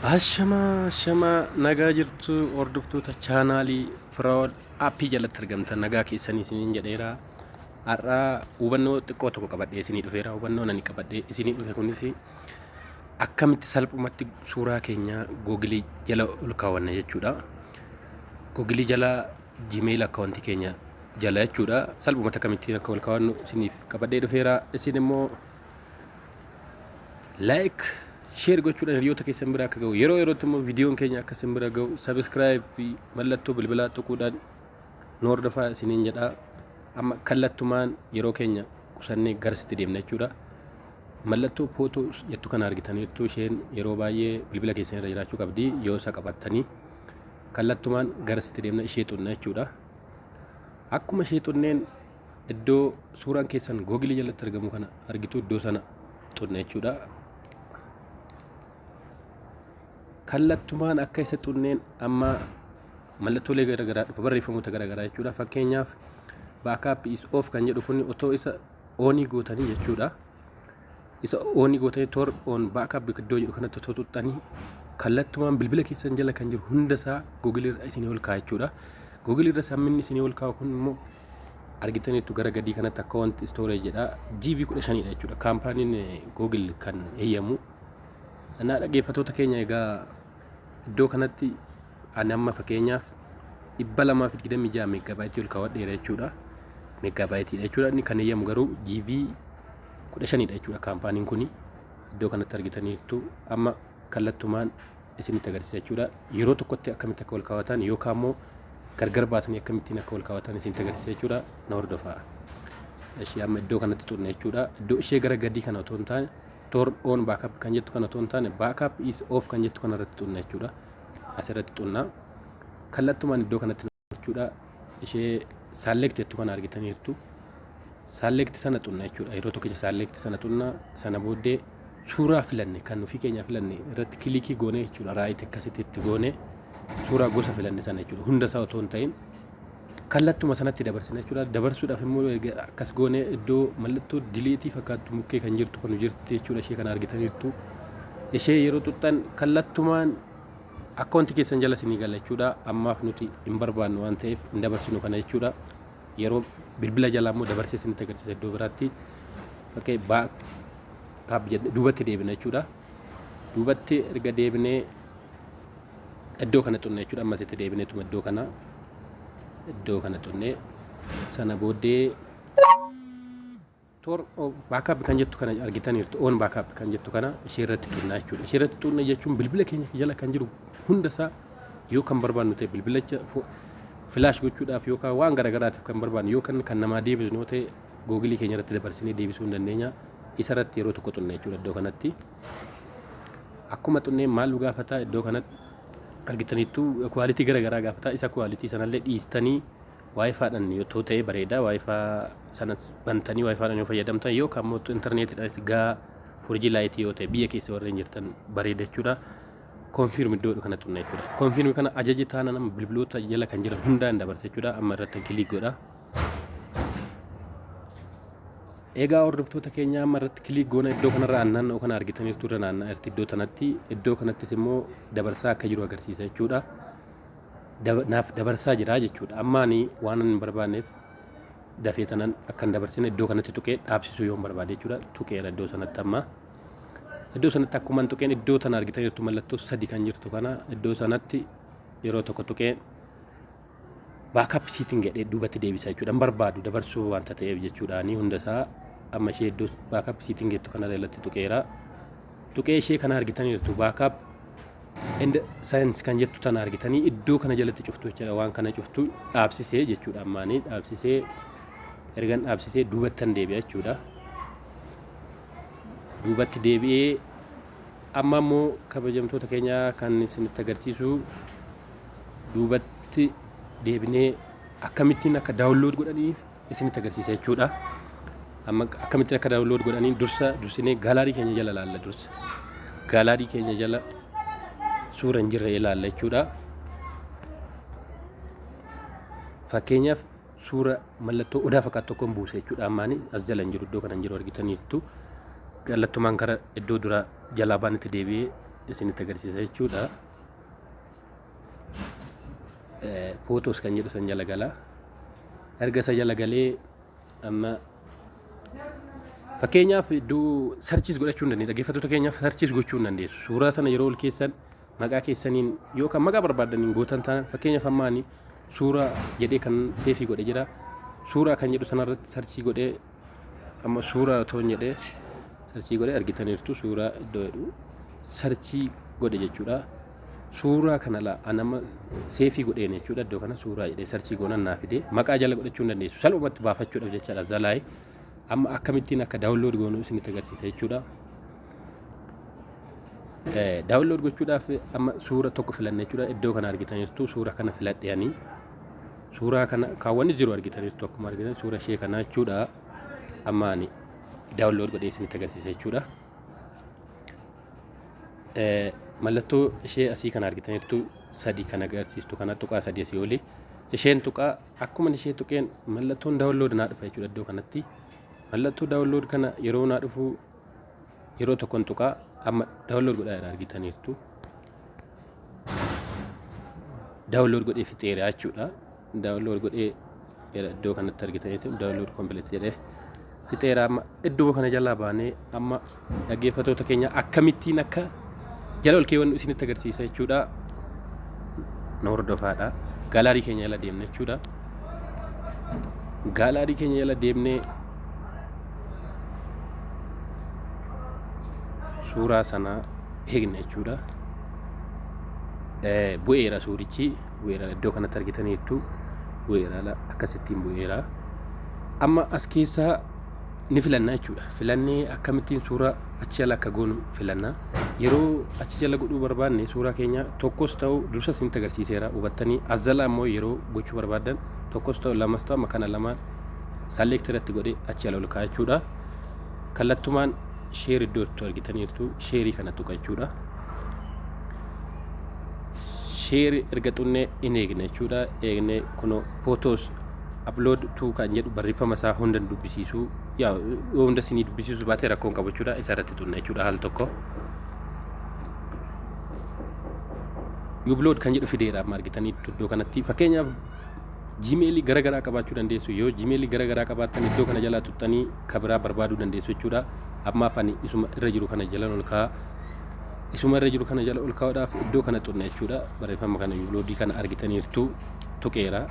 Ashamaa ashamaa, nagaa jirtu hordoftoota chaanaalii Firaa'ol aappii jalatti argamtan, nagaa keessanii isiniin jedheera. Har'aa hubannoo xiqqoo tokko qabadhee isinii dhufeera. Hubannoon ani qabadhee isinii dhufe kunis akkamitti salphumatti suuraa keenya googilii jala ol kaawwanna jechuudha. Googilii jala Gmail akkaawuntii keenya jala jechuudha. Salphumatti akkamittiin akka ol kaawwannu isiniif qabadhee dhufeera. Isin immoo like, share gochuudhaan hiriyoota keessan bira akka ga'u, yeroo yerootti immoo viidiyoon keenya akka isin bira ga'u subscribe fi mallattoo bilbilaa tuquudhaan nu hordofaa isiniin jedha. Amma kallattumaan yeroo keenya qusannee garasitti deemna jechuudha. Mallattoo footoo jettu kana argitaniirtu, isheen yeroo baay'ee bilbila keessan irra jiraachuu qabdi. Yoo isa qabattanii kallattumaan garasitti deemna, ishee xunna jechuudha. Akkuma ishee xunneen iddoo suuraan keessan googilii jalatti argamu kana argitu, iddoo sana xunna jechuudha. Kallattumaan akka isa xunneen amma mallattoolee garaagaraa dhufa, barreeffamoota garaagaraa jechuudha. Fakkeenyaaf, backup is off kan jedhu kun otoo isa on gootanii jechuudha. Isa on gootanii turn on backup iddoo jedhu kanatti otoo xuxxanii kallattumaan bilbila keessan jala kan jiru hundasaa googilii irra isinii ol kaa'a jechuudha. Googilii irra samminni isinii ol kaa'u kun immoo argitaniittu, gara gadii kanatti account storage jedha, GB 15dha jechuudha. Kaampaaniin Google kan eeyyamu. Naa dhaggeeffatoota keenya, egaa iddoo kanatti ani amma fakkeenyaaf 226 meeggabaayitii ol kaawwadheera jechuudha. Meeggaabaayitiidha jechuudha. Inni kan eeyyamu garuu GB 15dha jechuudha kaampaaniin kuni. Iddoo kanatti argitaniittu, amma kallattumaan isinitti agarsiisa jechuudha. Yeroo tokkotti akkamitti akka ol kaawwatan yookaan immoo gargar baasanii akkamittiin akka ol kaawwatan isinitti agarsiisa jechuudha. Na hordofaa. Ishee amma iddoo kanatti xunna jechuudha. Iddoo ishee gara gadii kana otoo hin taane, turn on backup kan jettu kana otoo hin taane, backup is off kan jettu kana irratti xunna jechuudha. Asirratti xunna. Kallattumaan iddoo kanatti jechuudha. Ishee select jettu kana argitaniirtu. Select sana xunna jechuudha. Yeroo tokkicha select sana xunna. Sana booddee suuraa filanne, kan ofii keenya filanne irratti click goone jechuudha. Right akkasitti itti goone, suuraa gosa filanne sana jechuudha. Hunda isaa otoo hin ta'in kallattuma sanatti dabarsina jechuudha. Dabarsuudhaaf immoo akkas goone iddoo mallattoo delete fakkaattu mukkee kan jirtu kun jirti jechuudha. Ishee kana argitaniirtu. Ishee yeroo xuxxan kallattumaan akkaawuntii keessan jala isinii gala jechuudha. Ammaaf nuti hin barbaannu waan ta'eef hin dabarsinu kana jechuudha. Yeroo bilbila jalaa immoo dabarsee isinitti agarsiisa iddoo biraatti. Fakkee back jedhe duubatti deebina jechuudha. Duubatti erga deebinee iddoo kana xunna jechuudha. Ammas itti deebineetuma iddoo kana xunnee sana booddee turn backup kan jettu kana argitaniirtu. On backup kan jettu kana ishee irratti xunna jechuudha. Ishee irratti xunna jechuun bilbila keenya jala kan jiru hundasaa yoo kan barbaannu ta'e, bilbilacha flash gochuudhaaf yookaan waan garaagaraatiif kan barbaannu yookaan kan namaa deebisnu yoo ta'e, googilii keenya irratti dabarsinee deebisuu hin dandeenya. Isa irratti yeroo tokko xunna jechuudha iddoo kanatti. Akkuma xunnee maal nu gaafata? Iddoo kanatti argitaniittu, quality garaagaraa gaafata. Isa quality sanallee dhiistanii WiFidhaan yoo ta'e bareeda. WiFi sana bantanii WiFidhaan yoo fayyadamtan yookaan immoo intarneetiidhaan gaa 4G LTE yoo ta'e, biyya keessa warreen jirtan bareeda jechuudha. Confirm iddoo kana xunna jechuudha. Confirm kana ajaji taana nama bilbiloota jala kan jiran hundaan dabarsa jechuudha. Amma irratti click godha. Egaa hordoftoota keenya, amma irratti click goona. Iddoo kanarra naannoo kana argitaniirtu, irra naanna'aa jirti iddoo kanatti. Iddoo kanattis immoo dabarsaa akka jiru agarsiisa jechuudha. Naaf dabarsaa jira jechuudha. Amma ani waan hin barbaanneef dafee tanan akka hin dabarsine iddoo kanatti tuqee dhaabsisuu yoon barbaade jechuudha. Tuqeera iddoo sanatti amma. Iddoo sanatti akkuma tuqeen iddoo tana argitaniirtu, mallattoo sadi kan jirtu kana iddoo sanatti yeroo tokko tuqee backup setting jedhee duubatti deebisa jechuudha. Hin barbaadu dabarsuu wanta ta'eef jechuudhaani hundasaa amma ishee iddoo backup setting jettu kana irratti tuqeera. Tuqee ishee kana argitaniirtu, backup and sync kan jettu tana argitanii, iddoo kana jalatti cuftu jechuudha. Waan kana cuftu dhaabsisee jechuudha. Ammaanii dhaabsisee, ergan dhaabsisee duubattan deebi'a jechuudha. Duubatti deebi'ee amma immoo kabajamtoota keenya kan isinitti agarsiisu, duubatti deebinee akkamittiin akka download godhaniif isinitti agarsiisa jechuudha. Amma akkamittiin akka download godhanii dursa dursinee gallery keenya jala ilaalla dursa. Gallery keenya jala suura hin jirre ilaalla jechuudha. Fakkeenyaaf, suura mallattoo odaa fakkaatu tokkoon buuse jechuudha. Ammaani as jala hin jiru, iddoo kana hin jiru, argitaniittu. Kallattumaan kara iddoo dura jalaa baanitti deebi'ee isinitti agarsiisa jechuudha. Photos kan jedhu san jala gala. Erga isa jala galee, amma fakkeenyaaf iddoo search godhachuu hin dandeessu. Dhaggeeffattoota keenyaaf, search gochuu hin dandeessu. Suuraa sana yeroo ol keessan maqaa keessaniin yookaan maqaa barbaadaniin gootan taanaan, fakkeenyaaf amma ani suuraa jedhee kan save godhe jira. Suuraa kan jedhu sanarratti search godhee, amma suuraa otoo hin jedhee search godhee, argitaniirtu, suuraa iddoo jedhu search godhe jechuudha. Suuraa kana laa an amma save godheen jechuudha. Iddoo kana suuraa jedhee search goonan naa fide. Maqaa jala godhachuu hin dandeessu. Salphumatti baafachuudhaaf jechaadha zalaayee. Amma akkamittiin akka download goonu isinitti agarsiisa jechuudha. Download gochuudhaaf amma suura tokko filanne jechuudha. Iddoo kana argitaniirtu, suura kana filadhe ani. Suuraa kana kaawwanni jiru argitaniirtu, akkuma argitan suura ishee kana jechuudha. Amma ani download godhee isinitti agarsiisa jechuudha. Mallattoo ishee asii kana argitaniirtu, sadi kan agarsiistu kana, tuqaa sadii asii olii. Isheen tuqaa, akkuma ishee tuqeen mallattoon download naa dhufa jechuudha iddoo kanatti. Mallattoo download kana yeroo naa dhufu yeroo tokkoon tuqaa. Amma download godhaa jira, argitaniirtu. Download godhee fixeera jechuudha. Download godhee iddoo kanatti argitaniitu download complete jedhee fixeera. Amma iddoo kana jalaa baanee, amma dhaggeeffattoota keenya, akkamittiin akka jala ol keewwannu isinitti agarsiisa jechuudha. Na hordofaadha. Gallery keenya jala deemne jechuudha. Gallery keenya jala deemnee suuraa sana eegna jechuudha. Bu'eera, suurichi bu'eera, iddoo kanatti argitaniittu, bu'eera, akkasittiin bu'eera. Amma as keessaa ni filanna jechuudha. Filannee akkamittiin suuraa achi jala akka goonu filanna. Yeroo achi jala godhuu barbaanne suuraa keenya tokkos ta'u, dursa isinitti agarsiiseera hubattanii, as jala ammoo yeroo gochuu barbaaddan tokkos ta'u, lamas ta'u, amma kana lamaan select irratti godhee achi jala ol kaa'a jechuudha. Kallattumaan share iddoo itti argitaniirtu, share kana tuqa jechuudha. Share erga xunnee in eegna jechuudha. Eegnee kunoo "photos upload to" kan jedhu barreeffama isaa hunda dubbisiisuu, yaa yoo hunda isinii dubbisiisuu baate rakkoon qabu jechuudha. Isa irratti xunna jechuudha haal tokko. "Upload" kan jedhu fideera amma, argitanii iddoo kanatti. Fakkeenyaaf Gmail gara garaa qabaachuu dandeessu. Yoo Gmail gara garaa qabaattan iddoo kana jalaa tuttanii kabiraa barbaaduu dandeessu jechuudha. Ammaaf ani isuma irra jiru kana jala ol kaa'a. Isuma irra jiru kana jala ol kaa'uudhaaf iddoo kana xunna jechuudha. Barreeffama kana, upload kana argitaniirtu, tuqeera.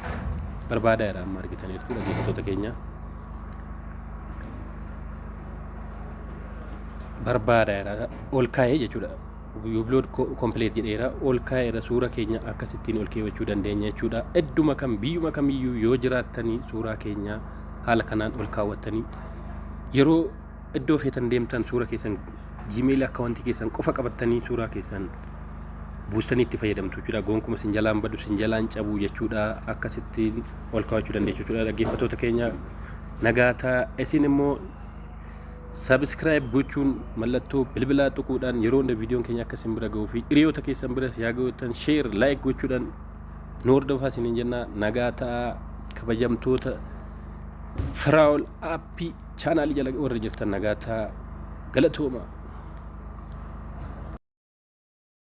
Barbaadaa jira amma, argitaniirtu, dhaggeeffattoota keenya. Barbaadaa jira, ol kaa'ee jechuudha. "Upload complete" jedheera, ol kaa'eera. Suura keenya akkasittiin ol keewwachuu dandeenya jechuudha. Idduma kam, biyyuma kamiyyuu yoo jiraattanii, suuraa keenya haala kanaan ol kaawwattanii yeroo iddoo feetan deemtan suura keessan Gmail account keessan qofa qabattanii suuraa keessan buustanii itti fayyadamtu jechuudha. Gonkuma sin jalaan badu, sin jalaan cabu jechuudha. Akkasittiin ol kaawwachuu dandeessu jechuudha. Dhaggeeffattoota keenya, nagaataa. Isin immoo subscribe gochuun, mallattoo bilbilaa tuquudhaan yeroo hunda viidiyoon keenya akka isin bira ga'uu fi hiriyoota keessan bira yaa ga'uutan share, like gochuudhaan nu hordofaa isiniin jenna. Nagaa ta'aa. Kabajamtoota Firaa'ol Aappii chaanaalii jala warra jirtan, nagaa ta'aa, galatooma.